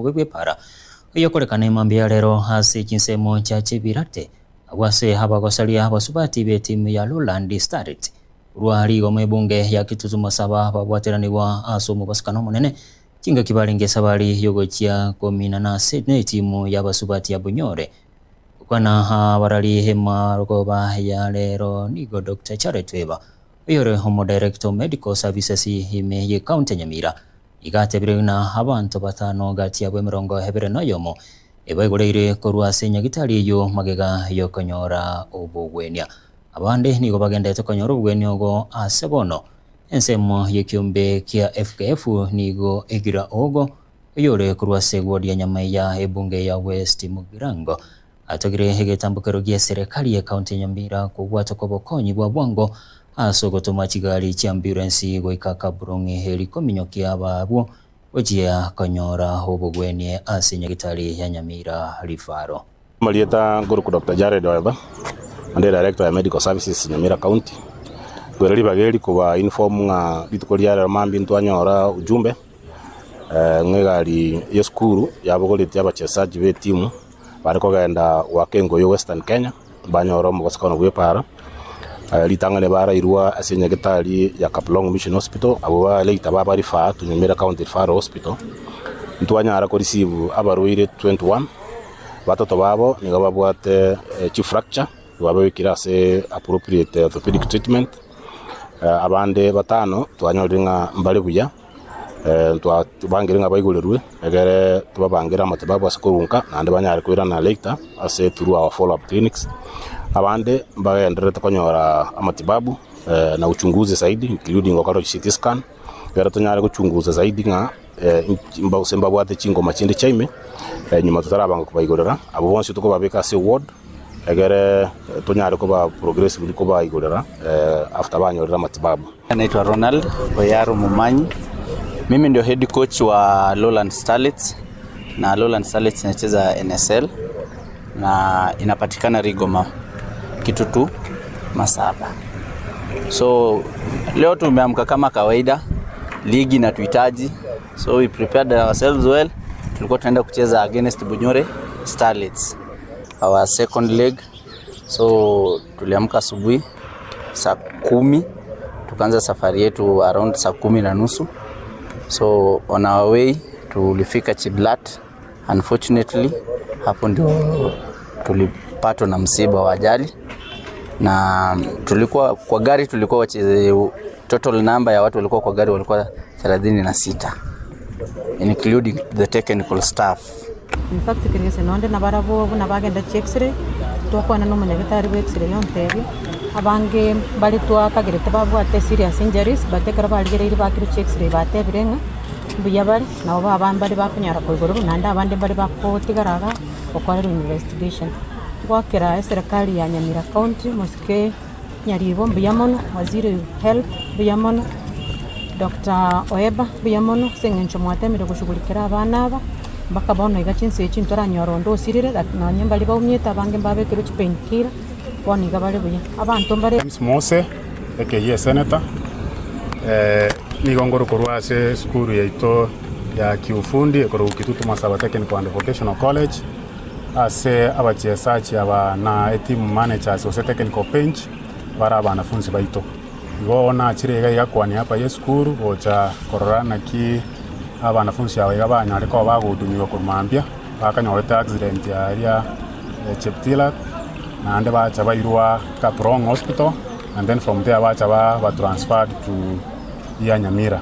omobe bw'epaara oyokorekana emambia ya rero ase chinsemo chia Chebirate agwo ase abagosaria abasubati b'etimu ya Lowland Starlets korwa rigoma ebunge ya Kitutu Masaba babwateranigwa ase omobasukano omonene chingaki barenge esabari yogochia kominana ase netimu y'abasubati ya Bunyore. Gokwana abarari emarogoba ya rero nigo Doctor Jared Weber oyore omodirector o Medical Services ime ye county ya Nyamira iga atebire ng'a abanto batano gati yabo emerongo ebere na oyomo ebaigoreire korwa ase nyagitari eyio magega yokonyora obogwenia. Abande nigo bagenderete konyora obogwenia obo ase bono. Ensemo y'ekiombe kia FKF nigo egira ogo oyore korwa ase eward ya Nyamaiya ebunge ya West Mugirango Atogire egetambokero gi'eserekari y'ecounty ya Nyamira kobwatwa kw'obokonyi bwa bwango ase ogotoma chigari chi'ambulensi goika Kaburong'i eri kominyokia ababwo gochia konyora obogwenie ase nyagitari ya Nyamira Referral. Amarieta nkorokwa Doctor Jared Oeba, onde Director ya Medical Services Nyamira County. Nkoira ribaga eri koba inform ng'a rituko ria rero mambia ntwanyora ujumbe ng'a egari y'esukuru yabogoretie abachesaji b'etimu Bare kogenda goaka engoyo Western Kenya, banyora omogosekano bw'epaara, ritang'ani barairwa ase enyagetari ya Kaplong Mission Hospital, abwo ba later baba refer to Nyamira County Referral Hospital. Ntwanyara ko receive abarwaire 21, batato babo nigo babwate chifracture, twababekire ase appropriate orthopedic treatment, abande batano twanyorire ng'a mbare buya. Twabangire ng'a baigorerwe, egere tobabangere amatibabu ase korunka, naende banyare koirana later ase through our follow up clinics. Abande mbagendererete konyora amatibabu na uchunguzi zaidi including gokora CT scan, ekero tonyare gochunguza zaidi ng'a gose mbabwate chingoma chinde chia ime, nyuma totarabanga kobaigorera, abwo bonsi tokobabeka ase eward, egere tonyare koba progressively kobaigorera after banyorire amatibabu. Naitwa Ronald Oyaro Momanyi. Mimi ndio head coach wa Lowland Starlets na Lowland Starlets inacheza NSL na inapatikana Rigoma Kitutu Masaba. So leo tumeamka kama kawaida, ligi inatuhitaji, so we prepared ourselves well. Tulikuwa tunaenda kucheza against Bunyore Starlets our second leg, so tuliamka asubuhi saa 10 tukaanza safari yetu around saa 10:30. So on our way tulifika Chiblat. Unfortunately hapo ndio tulipatwa na msiba wa ajali, na tulikuwa kwa gari, tulikuwa wache, total number ya watu walikuwa kwa gari walikuwa 36 including the technical staff. In fact keri gese nonde nabarabwo buna bagenda chi'X-ray, twakwana na omonyagetari bwa X-ray ontebia, abange mbare twakagerete babwate serious injuries but ekero barigereire bakire chi'X-ray batebire ng'a mbuya bare, nabo baba mbare bakonyara koigorerwa naende abande mbare bakotigara igaa gokorerwa investigation. Ngoakera eserekari ya Nyamira county mosike Nyaribo mbuya mono, Waziri health mbuya mono, Doctor Oeba mbuya mono ase eng'encho mwatemire goshughulikera abana aba, mpaka bono iga chinsa echi ntoranyora onde osirire laki nonye mbaria baumiete abange mbabekerwe chipain killer, bono iga bare buya. Abanto mbare. James Mose, ekeyia eseneta, nigo ngoro korwa ase esukuru yaito ya kiufundi ekorokwa Kitutu Masaba Technical and Vocational College. Ase abachesachi aba na eteam managers gose technical bench bare abanafunsi baito. Igo nachire iga iga kwa niaba y'esukuru gocha korora naki abanafunsi aba iga banyare koba bagohudumiwa korwa mambia, bakanyorete accident aria Cheptilat, naende bacha bairwa Kaplong hospital and then from there bacha ba transferred to here Nyamira.